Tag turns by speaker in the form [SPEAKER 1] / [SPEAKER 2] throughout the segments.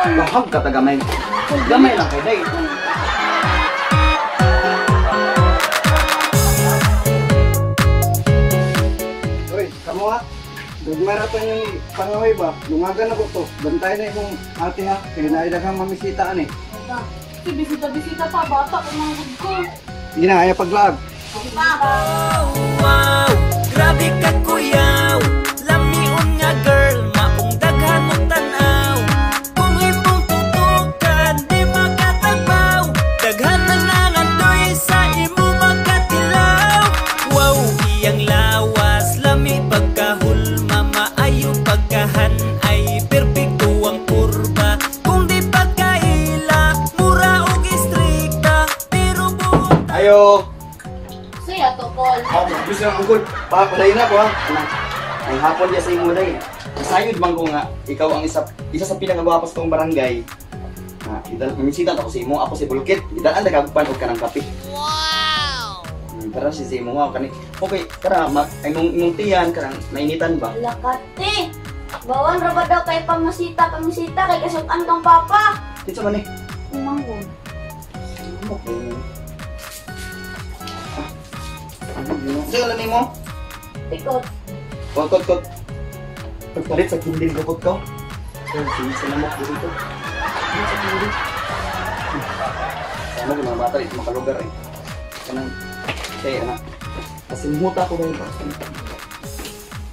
[SPEAKER 1] Kol.
[SPEAKER 2] Bahag ka ta gamay. Gamay lang kay day.
[SPEAKER 3] Uy, kamo ha. Gugmay ra to yung pangaway ba? Lungagan ako to. Bantay na imong ate ha. Kaya naidaghang mamisita ani.
[SPEAKER 1] Si bisita-bisita pa bata ko manggod ko.
[SPEAKER 3] Sige na, ayaw paglaag.
[SPEAKER 4] Wow, grabe ka kuyaw. Lamion nga girl, maong daghan mong tanaw. Kung imong tutukan, di makatagbaw. Daghan ang nangandoy sa imo makatilaw. Wow, iyang lawas, lami pagkahulma. Maayo pagkahan ay perpekto ang kurba. Kung di pagkaila, mura og istrikta. Pero buot
[SPEAKER 2] Ayo.
[SPEAKER 1] Siya to, Kol.
[SPEAKER 2] Oh, gusto ng angkol. Pa, padayon na ko ha. Ang hapon niya sa imo day. Nasayod man ko nga ikaw ang isa sa pinakagwapo sa tong barangay. Ha, idal mamisita ako sa imo, ako si Bulkit. Idalan dagagpan og kanang kape. Wow. Tara si sa imo nga kani. Okay, tara ay imong tiyan karang nainitan ba?
[SPEAKER 5] Lakate. Bawan ra ba daw kay pamasita, pamasita kay kasukan kang papa.
[SPEAKER 2] Kinsa man ni?
[SPEAKER 5] Manggod.
[SPEAKER 2] Okay. Ano lang nimo?
[SPEAKER 5] Tikot.
[SPEAKER 2] Kot kot kot. Pagpalit sa kindil ko kot ko. Sige sa lamok dito. Sa kindil. Sana ko mga bata dito makalugar eh. Kanang kay ana. Kasimhuta ko dahil.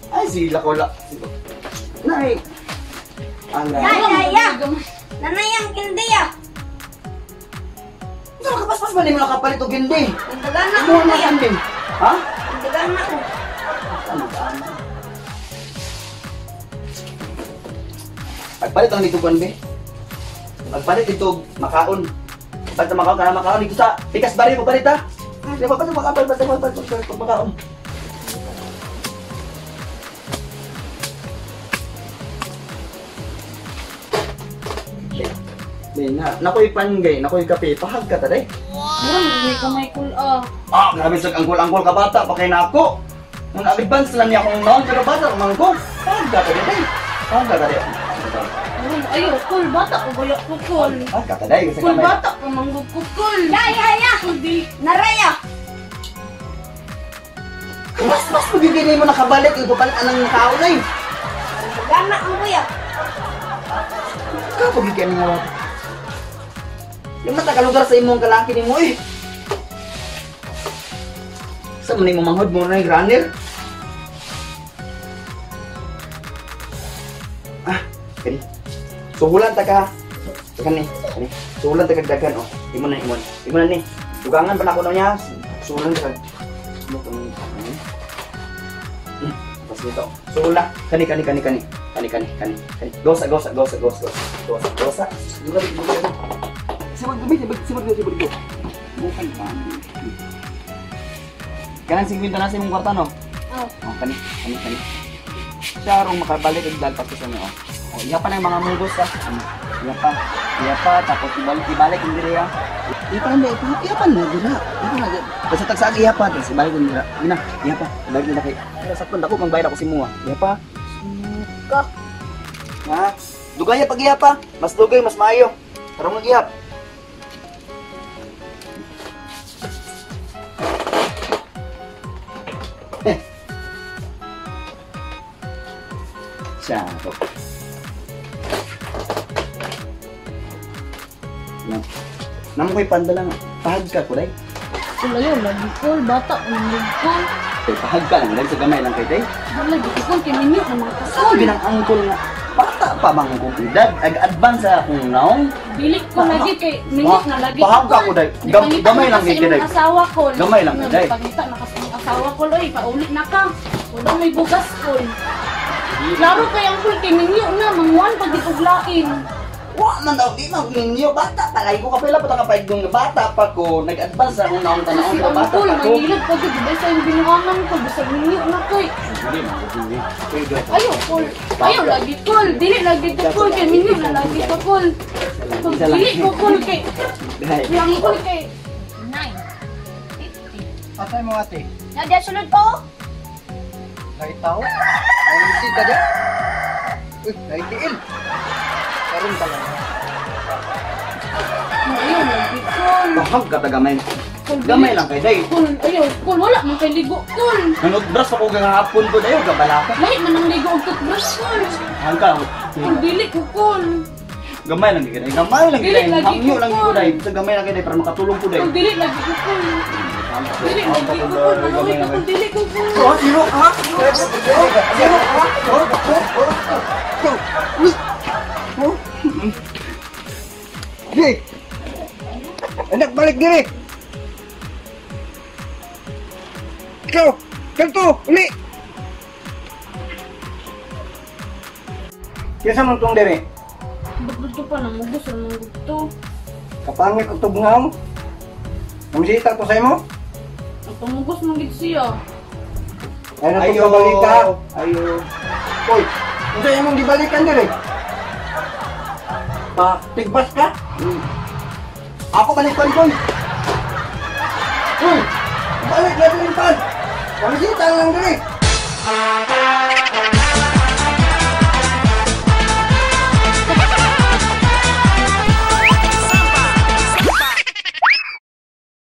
[SPEAKER 2] Ay sila ko la. Nay. Ala.
[SPEAKER 5] Nanaya. Nanay ang kindi ah.
[SPEAKER 2] Saan ka paspas ba nimo nakapalit og kindi?
[SPEAKER 5] Nagdagana
[SPEAKER 2] Mo
[SPEAKER 5] ko
[SPEAKER 2] na
[SPEAKER 5] kaya.
[SPEAKER 2] kindi. Ha?
[SPEAKER 5] Nagdagana ko.
[SPEAKER 2] Ano ba? Pagpalit ang dito kuan be. Pagpalit dito makaon. Pagpalit ang makaon kana makaon dito sa Pikas Barrio pagpalit ha. Di ba pa makaon basta pagpalit makaon. Be na nakoy panggay, nakoy kape, pahag ka ta day.
[SPEAKER 1] Murang may kamay kul ah.
[SPEAKER 2] Ah, grabe sa angkol-angkol ka bata pa kay nako. Nung advance lang niya akong noon pero bata man ko. Pahag ka ta day. Pahag ka ta day.
[SPEAKER 1] Murang ayo kul bata ko baya ko kul.
[SPEAKER 2] Pahag ka ta day kasi
[SPEAKER 1] Kul
[SPEAKER 2] kamay.
[SPEAKER 1] bata ko manggod ko kul.
[SPEAKER 5] Ya ya ya.
[SPEAKER 1] Kul di
[SPEAKER 5] Naraya.
[SPEAKER 2] Mas pagiging mo nakabalik yung papalit anang kaon ay.
[SPEAKER 5] Nagdagana ang kuya.
[SPEAKER 2] Ikaw pagiging nga bata. Yung matakalugar sa imong kalaki nimo eh. Sa man imong manghod mo na yung runner. Ah, kani. Suhulan ta ka. Kani, kani. Suhulan ta kag daghan oh. Imo na imo. Imo na ni. Dugangan pa na ako na niya. Suhulan ta kag. Mo tong tapos nito. Suhula. Kani kani kani kani. Kani kani kani. Kani. Gosa gosa gosa gosa gosa. Gosa. Dugan dugan. Sibag gumi, sibag sibag sibag ko. Bukan pa. Kanang 50 na sa imong kwarta no?
[SPEAKER 1] Oh.
[SPEAKER 2] Oh, kani kani kani. Siya rong makabalik og dalpas ko sa niyo. Oh, iya pa nang mga munggos ah. Iya pa. Iya pa tapos ibalik ibalik ang diri ah. Iya pa na, iya pa na dira. Iya pa na. Basta tagsaag iya pa, tapos ibalik ang dira. Ina, iya pa. Ibalik na kay. Pero sakto dako mang bayad ako si mo ah. Iya pa.
[SPEAKER 5] Ka.
[SPEAKER 2] Ha? Dugay pag iya pa. Mas dugay mas maayo. Tarong nagyap. Siya ako. Namo ko'y panda lang. Pahag ka ko, day.
[SPEAKER 1] Kul ayo lagi kul bata ko manggod kul.
[SPEAKER 2] Ay, pahag ka lang, day. Sa gamay lang kay day.
[SPEAKER 1] Wala lagi kul kay minyo na mga kasol.
[SPEAKER 2] Sabi ng angkol nga, bata pa bang akong edad? Ag-advance sa akong naong.
[SPEAKER 1] Dili ko lagi kay minyo na lagi.
[SPEAKER 2] Pahag ka ko, day. Gamay lang
[SPEAKER 1] kay
[SPEAKER 2] kay day.
[SPEAKER 1] Asawa ko.
[SPEAKER 2] Gamay lang kay day.
[SPEAKER 1] Pangita na kasi ang asawa ko, oy, pauli na ka. Wala may bugas ko. Klaro kay ang kul kay minyo na manguan pag di uglain.
[SPEAKER 2] Wa man daw di man minyo bata pa lagi ko kapila pa ta kapaigong nga bata pa ko nag-advance akong naong tan-awon
[SPEAKER 1] Si
[SPEAKER 2] pero bata
[SPEAKER 1] angkol
[SPEAKER 2] pa ko.
[SPEAKER 1] mangilad pa gud di sa imong binuangan ko bisag minyo na koy.
[SPEAKER 2] Hindi man hindi.
[SPEAKER 1] Ayo kul. Ayo lagi kul, dili lagi to kul kay minyo na lagi to kul. Dili ko kul kay.
[SPEAKER 2] Dai.
[SPEAKER 1] Ang kul kay
[SPEAKER 5] 9. 50.
[SPEAKER 3] Atay mo ate.
[SPEAKER 5] Nadia sulod po.
[SPEAKER 3] Naitaw. Ay, bisita dyan. Uy, naitiil. Karon talaga.
[SPEAKER 1] Lagi, kol.
[SPEAKER 2] Bahag ka ta gamay.
[SPEAKER 1] Kol,
[SPEAKER 2] Gamay lang kay day.
[SPEAKER 1] Kol, ayaw, kol, wala man kay ligo, kol.
[SPEAKER 2] Nanutbras ako gahapon ko dayo gabala ka.
[SPEAKER 1] Lahi man ang ligo og toothbrush, kol.
[SPEAKER 2] Hang ka.
[SPEAKER 1] Kol, dili ko, kol.
[SPEAKER 2] Gamay lang gid. Gamay lang gid.
[SPEAKER 1] Dili lagi
[SPEAKER 2] Hangyo
[SPEAKER 1] ko,
[SPEAKER 2] lang gid ko
[SPEAKER 1] kol.
[SPEAKER 2] day. Sa gamay lang gid para makatulong ko day.
[SPEAKER 1] Kol, dili lagi ko, kol. Dili lagi ko, kol. Manaway ka, kol, dili ko, kol.
[SPEAKER 3] Oh, sino ka? Sino ka? Oh, oh, oh, oh. Uy! Oh. Di! Anak, balik diri! Ikaw! Kanto! Uli! Kinsa man tong diri?
[SPEAKER 1] Ba't pa na mugos ang gusto?
[SPEAKER 3] Kapangit og tugnaw. Namisita to sa imo?
[SPEAKER 1] Ang pamugos man gid siya.
[SPEAKER 3] Ay na tong kabalita.
[SPEAKER 2] Ayo.
[SPEAKER 3] Uy, unsa imong gibalikan diri? Pa, tigbas ka?
[SPEAKER 2] Ako balik kon.
[SPEAKER 3] Uy, balik na diri pan. Namisita lang diri.